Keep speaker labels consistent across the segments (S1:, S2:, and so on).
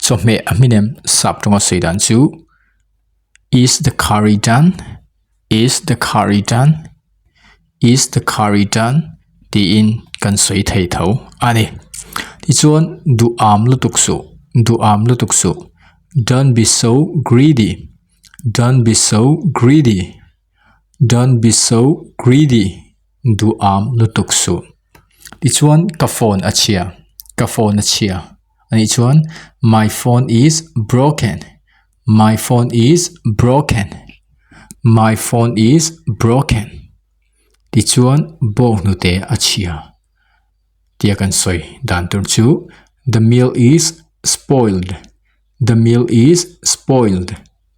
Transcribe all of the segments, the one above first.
S1: Chawhmeh a hminem sap tawnga sawi dan chu Is the curry done? Is the curry done? Is the curry done? tiin kan sawi thei tho a ni. Tichuan duh am lutuk suh, duh am lutuk suh. Don't be so greedy, don't be so greedy, don't be so greedy duh am lutuk suh. Tichuan ka phone a chhia, ka phone a chhia a nih chuan my phone is broken. My phone is broken. My phone is broken. Tichuan bawng hnute a chhia tia kan sawi dan tur chu the meal is spoiled. The meal is spoiled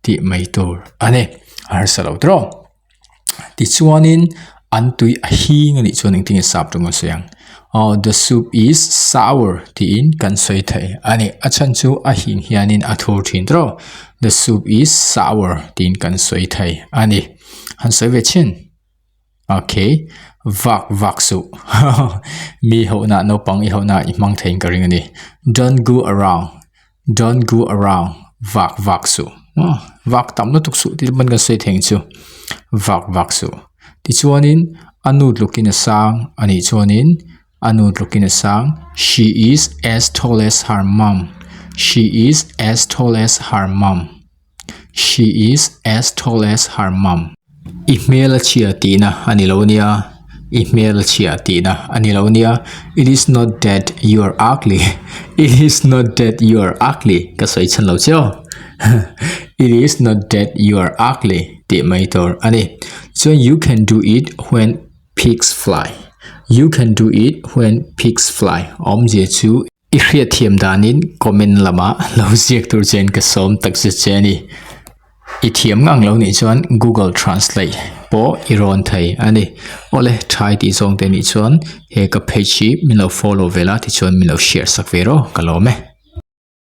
S1: tih mai tur a ni. A harsa lo tawh. Tichuanin an tui a hing a nih chuan engtin nge sap ṭawng a sawi ang? Aw the soup is sour tiin kan sawi thei a ni. A chhan chu a hing hianin a thur ṭhin tawh. The soup is sour tiin kan sawi thei a ni. Han sawi ve chhin. Okay vak vak suh mi hohna naupang i hohna i hmang theiin ka ring a ni. Don't go around. Don't go around vak vak suh aw vak tam lutuk suh tih pawn kan sawi thei ang chu vak vak suh tichuanin a nu tlukin a sang a nih chuanin a nu tlukin a sang she is as tall as her mum she is as tall as her mum she is as tall as her mum. I hmel a chhia tihna a ni lo nia, i hmel a chhia tihna a ni lo nia, it is not that you are ugly, it is not that you are ugly ka sawi chhan lo che aw, it is not that you are ugly tih mai tur a ni. Chuan you can do it when pigs fly, you can do it when pigs fly awmzia chu I hriatthiam danin comment lamah lo ziak tur chuan ka sawm tak zet che a ni. I thiam ngang lo nih chuan Google Translate pawh i rawn thei a ni. Awle, thai tih zawng te nih chuan he ka page hi min lo follow ve la tichuan min lo share sak ve rawh ka lawm e.